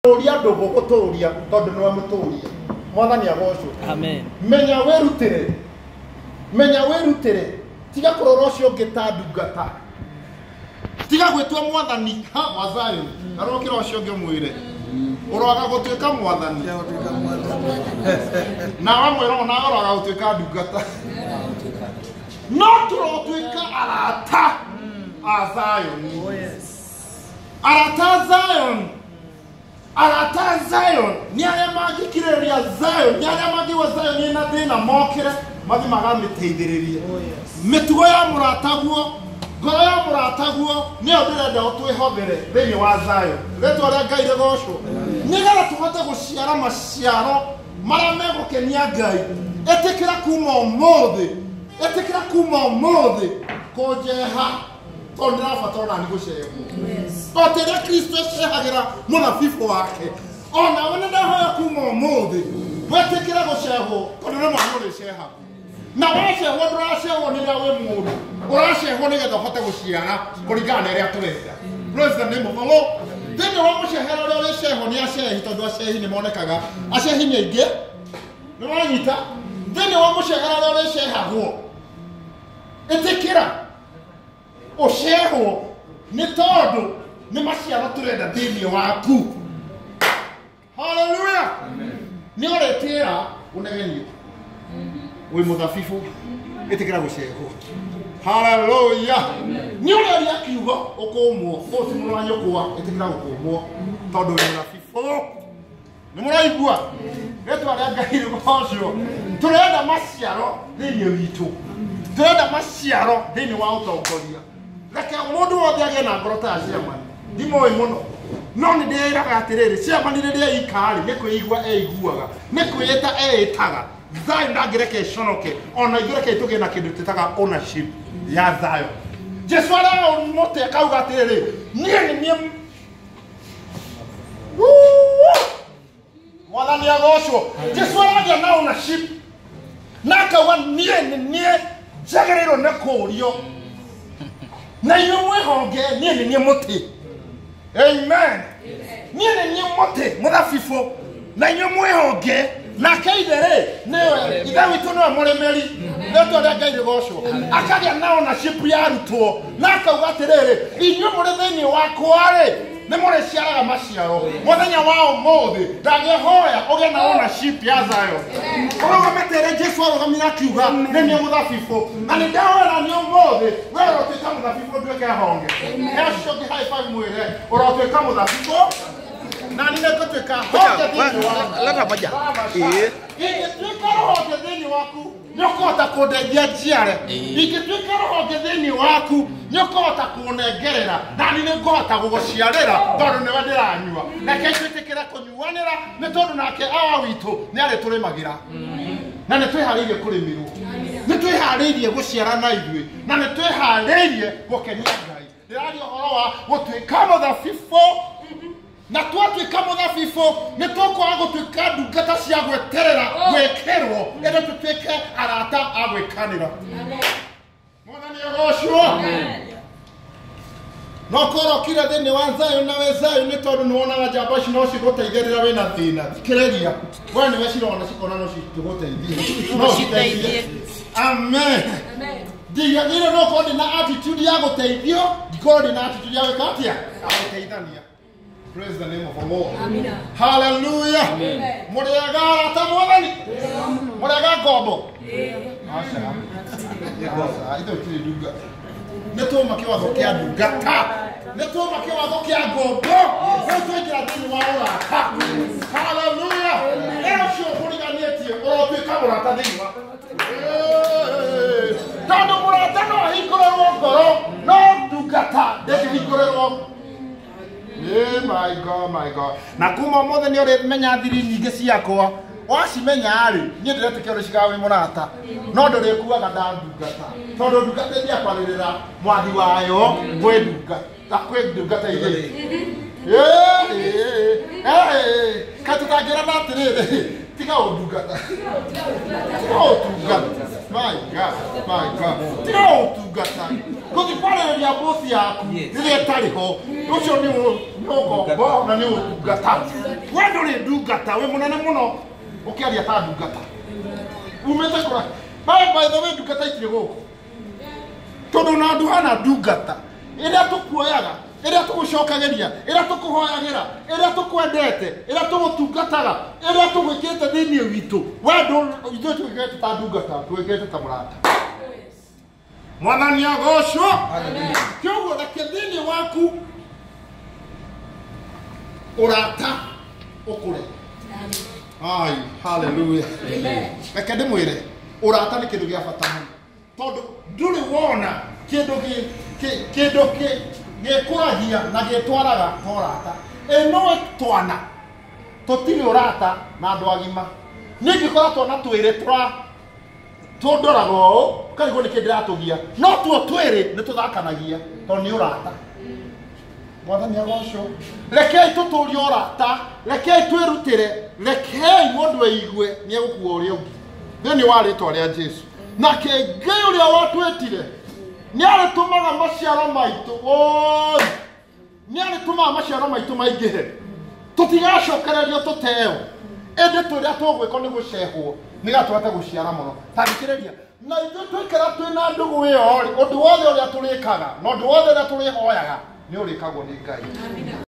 Tũria ndũgũgũtũria tondũ nĩwe mũtũria. Mwathani agocwo. Amen. Menya wĩrutĩre. Menya wĩrutĩre. Tiga kũrora ũcio ũngĩ ta ndungata. Tiga gwĩtua mwathani ha wa Zayuni. Na rũkĩra ũcio ũngĩ ũmwĩre. Ũroaga gũtuĩka mwathani. Nawe mwĩra onawe ũroaga gũtuĩka ndungata. No tũrotuĩka arata a Zayuni. Oh yes. Arata a Zion. Arata a Zion nĩ arĩa mangĩkirĩrĩria Zion, nĩ arĩa mangĩigua Zion ĩna thĩna mokĩre mathiĩ magamĩteithĩrĩrie. Oh yes. Mĩtugo ya mũrataguo, ngoro ya mũrataguo nĩyo ndĩrenda ũtwĩhothere thĩinĩ wa Zion. Rĩtwa rĩa Ngai rĩgocwo. Nĩgetha tũhote gũciara maciaro marĩa megũkenia Ngai. Ĩtĩkĩra kuma ũmũthĩ, ĩtĩkĩra kuma ũmũthĩ kũnjeha tondũ ndĩrabatara onani gũcehwo. O ta ũrĩa Kristo acehagĩra mũthabibũ wake, onawe nĩ ndahoya kuma ũmũthĩ wĩtĩkĩre gũcehwo tondũ rĩmwe nĩ ũrĩcehagwo. Na wacehwo ndũracehwo nĩ ũrĩa wĩ mũũru, ũracehwo nĩgetha ũhote gũciara kũringana na ĩrĩa tũrenda. Praise the name of the Lord. Thĩinĩ wa mũcehera ũrĩa ũrĩcehwo nĩ acehi, tondũ acehi nĩ monekaga, acehi nĩ aingĩ, nĩ wanyita. Thĩinĩ wa mũcehera ũrĩa ũrĩcehagwo, ĩtĩkĩra ũcehwo nĩ tondũ nĩ maciaro tũrenda thĩinĩ waku. Haleluya. Nĩ ũrĩtĩra ũnegenio wĩ mũthabibũ, ĩtĩkĩra gũcehwo. Haleluya. Nĩ ũrĩaria kiugo ũkũmwo, ũũ ti mũrũ wa nyũkwa, ĩtĩkĩra gũkũmwo tondũ wĩ mũthabibũ. Nĩ mũraigua? Rĩtwa rĩa Ngai rĩgocwo. Tũrenda maciaro thĩinĩ witũ. Tũrenda maciaro thĩinĩ wa ũtongoria. Reke mũndũ wothe agĩe na ngoro ta ya chairman. Ndimũĩ mũno. No nĩ ndĩraga atĩrĩrĩ, chairman rĩrĩa eikarĩ nĩ kwĩigua eiguaga, nĩ kwĩĩta eĩtaga. Zion ndangĩreke ĩconoke, ona ithuĩ reke tũgĩe na kĩndũ twĩtaga ownership ya Zion. Jesu arĩa mũtĩ akauga atĩrĩrĩ, niĩ nĩ niĩ. Mwathani agocwo. Jesu aragĩa na ownership na akauga niĩ nĩ niĩ njagĩrĩirwo nĩ kũũrio na inyuĩ mwĩhonge, niĩ nĩ niĩ mũtĩ. Amen. Niĩ nĩ niĩ mũtĩ mũthabibũ na inyuĩ mwĩhonge, nake ithe rĩ nĩwe ithe witũ nĩwe mũrĩmĩri. Rĩtwa rĩa Ngai rĩgocwo. Akagĩa na ownership ya arutwo na akauga atĩrĩrĩ, inyuĩ mũrĩ thĩinĩ wakwa rĩ nĩ mũrĩciaraga maciaro. Mũthenya wa ũmũthĩ ndangĩhoya ũgĩe na ownership ya Zion. Ũrũgamĩte ĩrĩa Jesu arũgamire akiuga nĩ niĩ mũthabibũ, na nĩ ndahoya nĩ ũmũthĩ we ũrotuĩka mũthabibũ nduĩke honge. He ũcio ũngĩ high five mwĩre ũrotuĩka mũthabibũ na nĩ ngũtuĩka honge thĩinĩ waku. Leta moja. Eh. Ingĩtuĩka rũhonge thĩinĩ waku nĩ ũkũhota kũndeithia njiare. Ingĩtuĩka rũhonge thĩinĩ waku nĩ ũkũhota kũnengerera na nĩ ngũhota gũgũciarĩra tondũ nĩwe ndĩranyua. Reke twĩtĩkĩre kũnyuanĩra nĩ tondũ nake awa witũ nĩ arĩtũrĩmagĩra na nĩ twĩharĩirie kũrĩmĩrwo, nĩ twĩharĩirie gũciara na ithuĩ na nĩ twĩharĩirie gũkenia Ngai. Ndĩraria ũhoro wa gũtuĩka mũthabibũ, na twatuĩka mũthabibũ nĩ tũkwaga gũtuĩka ndungata cia gweterera gwĩkĩrwo, ĩndĩ tũtuĩke arata a gwĩkanĩra. Mwathani agocwo. No korwo ũkire thĩinĩ wa Zion na we Zion nĩ tondũ nĩ wonaga njamba ici no cigũteithie rĩrĩa wĩna thĩna. Thikĩrĩria, we nĩwe cirona cikona no cigũteithie, no citeithie. Amen. Ndigagĩrĩire no korwo ndĩna attitude ya gũteithio, ndikorwo ndĩna attitude ya gwĩka atĩa? Ya gũteithania. Praise the name of the Lord. Hallelujah. Mũrĩega arata mwathani? Mũrĩega ngombo? Aca. Aca, ithuĩ tũtirĩ ndungata. Nĩ tũma kĩwatho kĩa ndungata. Nĩ tũma kĩwatho kĩa ngombo. Rĩu twaingĩra thĩinĩ wa ũrata. Hallelujah. Rĩu ũcio ũkũriganĩtie ũrotuĩka mũrata thĩinĩ wa tondũ mũrata no ahingũrĩrwo ngoro, no ndungata ndĩngĩhingũrĩrwo. Hey, my God, my God. Na kuma ũmũthĩ nĩ ũrĩmenya thiri nyingĩ ciakwa. Wacimenya rĩ, niĩ ndĩretĩkia ũrĩcigaga wĩ mũrata, no ndũrĩkuaga nda ndungata, tondũ ndungata ĩthiaga kwarĩrĩra mwathi wayo kwĩ ndungata, kwĩ ndungata igĩrĩ. Kaĩ tũtangĩrana atĩrĩrĩ, tiga ũndungata, tiga ũtungata. My God, my God. Tiga ũtungata. Gũthiĩ kwarĩrĩria boss yaku rĩrĩa ĩtarĩ ho, ũcio nĩ ũgombo na nĩ ũtungata. We ndũrĩ ndungata, wĩ mũnene mũno ũkĩaria ta ndungata. Umĩte kũra. By the way, ndungata itirĩ gũkũ. Tondũ na ndũhana ndungata. Ĩrĩa tũkuoyaga, ĩrĩa tũgũcokagĩria, ĩrĩa tũkũhoyagĩra, ĩrĩa tũkwendete, ĩrĩa tũgũtungataga, ĩrĩa tũgwĩkĩte thĩinĩ witũ. We ithuĩ tũgwĩkĩte ta ndungata, tũgwĩkĩte ta mũrata. Mwathani agocwo. Kĩoguo reke thĩinĩ waku ũrata ũkũre. Ai, hallelujah. Reke ndĩmwĩre, ũrata nĩ kĩndũ gĩa bata mũno. Tondũ ndũrĩ wona kĩndũ kĩndũ gĩkũragia na gĩtwaraga ta ũrata. Ĩ no twana tũtirĩ ũrata na andũ agima. Niĩ ingĩkora twana twĩrĩ tũndoraga ũũ, ũkarigwo nĩkĩ ndĩratũgia. No tuo twĩrĩ nĩ tũthakanagia tondũ nĩ ũrata. Mwathani agocwo. Rekei tũtũrie ũrata, rekei twĩrutĩre, rekei mũndũ eigue nĩ egũkua ũrĩa ũngĩ. Thĩinĩ wa rĩtwa rĩa Jesu. Nake Ngai ũrĩa watwĩtire nĩ arĩtũmaga maciaro maitũ, oi, nĩ arĩtũmaga maciaro maitũ maingĩhe. Tũtigacokererio tũteo, ĩndĩ tũrĩa tũgwĩkwo nĩ gũcehwo nĩgetha tũhote gũciara mũno. Ta thikĩrĩria, na ithuĩ twĩkĩra twĩna ndũgũ ĩyo rĩ, ũndũ wothe ũrĩa tũrĩkaga na ũndũ wothe ũrĩa tũrĩhoyaga nĩ ũrĩkagwo nĩ Ngai.